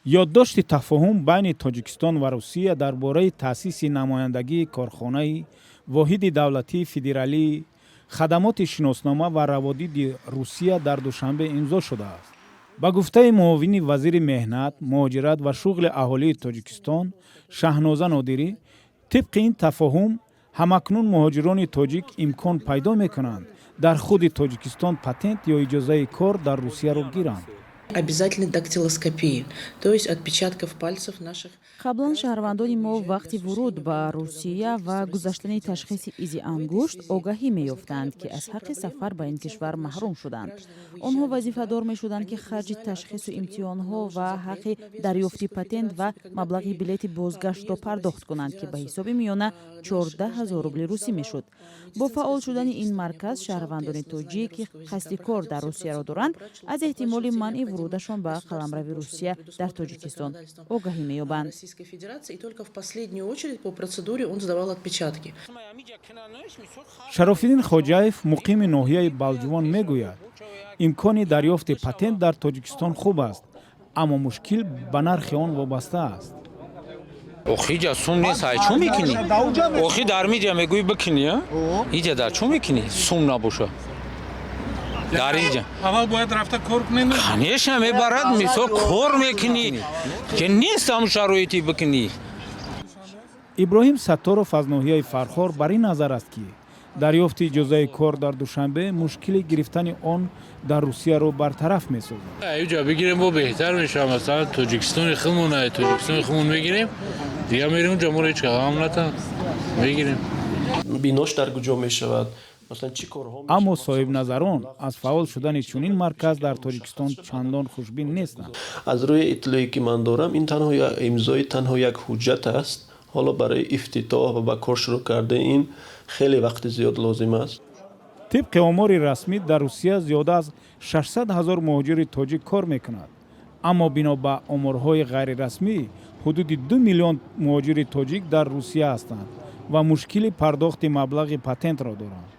Ёддошти тафоҳум байни Тоҷикистон ва Русия дар бораи таъсиси намояндагии корхонаи воҳиди давлатии федералии хадамоти шиноснома ва раводиди Русия дар Душанбе имзо шудааст. Ба гуфтаи муовини вазири меҳнат, муҳоҷират ва шуғли аҳолии Тоҷикистон Шаҳноза Нодирӣ, тибқи ин тафоҳум ҳамакнун муҳоҷирони тоҷик имкон пайдо мекунанд, дар худи Тоҷикистон патент ё иҷозаи кор дар Русияро гиранд. Обязательной дактилоскопии, то есть отпечатков пальцев наших. Қаблан шаҳрвандони мо вақти вуруд ба Русия ва гузаштани ташхиси изи ангушт огаҳӣ меёфтанд, ки аз ҳаққи сафар ба ин кишвар маҳрум шуданд. Онҳо вазифадор мешуданд, ки харҷи ташхису имтиҳонҳо ва ҳаққи дарёфти патент ва маблағи билети бозгаштро пардохт кунанд, ки ба ҳисоби миёна 14 000 рубли русӣ мешуд. Бо фаъол шудани ин марказ шаҳрвандони тоҷик, ки қасди кор дар Русияро доранд, аз эҳтимоли манъи вурудашон ба қаламрави Русия дар Тоҷикистон огаҳӣ меёбанд. Российской Федерации, и только в последнюю очередь по процедуре он сдавал отпечатки. Шарофиддин Хоҷаев, муқими ноҳияи Балҷувон, мегӯяд, имкони дарёфти патент дар Тоҷикистон хуб аст, аммо мушкил ба нархи он вобаста аст. Охи, иҷа сум нест, ай чӯ мекунӣ? Охи, дар миҷа мегӯӣ, бикунӣ, иҷа дар чӯ мекунӣ, сум набоша дар иҷа. Аввал бояд рафта кор кунед. Конечно, мебарад, мисол, кор мекунӣ, ки нест ҳамун шароити бикунӣ. Иброҳим Сатторов аз ноҳияи Фархор бар ин назар аст, ки дарёфти иҷозаи кор дар Душанбе мушкили гирифтани он дар Русияро бартараф месозад. Иҷа бигирем, бо беҳтар мешавад. Масалан, Тоҷикистони худмон, Тоҷикистони худмон мегирем, дига мерем унҷа, моро ҳеҷ ғам натан, мегирем. Бинош дар куҷо мешавад, масалан, чӣ корҳо? Аммо соҳибназарон аз фаъол шудани чунин марказ дар Тоҷикистон чандон хушбин нестанд. Аз рӯи иттилое, ки ман дорам, ин танҳо имзои танҳо як ҳуҷҷат аст. Ҳоло барои ифтитоҳ ва ба кор шурӯъ кардани ин хеле вақти зиёд лозим аст. Тибқи омори расмӣ, дар Русия зиёда аз 600 ҳазор муҳоҷири тоҷик кор мекунад, аммо бино ба оморҳои ғайрирасмӣ ҳудуди 2 миллион муҳоҷири тоҷик дар Русия ҳастанд ва мушкили пардохти маблағи патентро доранд.